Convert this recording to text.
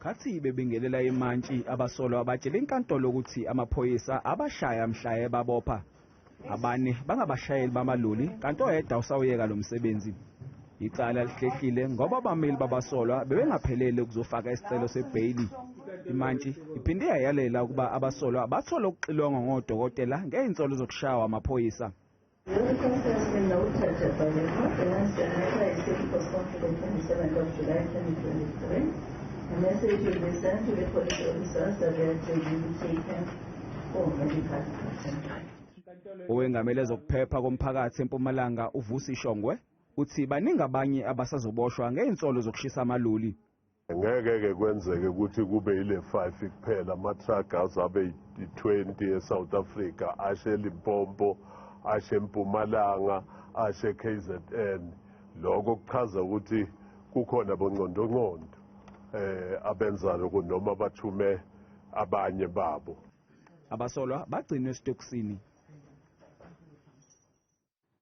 Ngesikhathi bebingelela imantshi, abasolwa batshele inkantolo ukuthi amaphoyisa abashaya mhla ebabopha. Abane bangabashayeli bamaloli, kanti oyedwa usawuyeka lo msebenzi. Icala lihlehlile ngoba abameli babasolwa bebengaphelele ukuzofaka isicelo sebheyili. Imantshi iphinde yayalela ukuba abasolwa bathole ukuxilongwa ngodokotela ngezinsolo zokushawa amaphoyisa. The request has been noted by the court and the matter is set postponed to the 27th of July 2023. A message will be sent to the police officers that they are to be taken for medical attention. Owengamele zokuphepha komphakathi eMpumalanga, uVusi Shongwe, uthi baningi abanye abasazoboshwa ngezinsolo zokushisa amaloli. Ngeke ke kwenzeke ukuthi kube ile 5 kuphela, ama-truck azabe i-20 eSouth Africa, ashe eLimpopo, ashe eMpumalanga, ashe KZN. Lokho kuchaza ukuthi kukhona bongqondongqondo abenza lokho noma bathume abanye babo. Abasolwa bagcinwe esitokisini.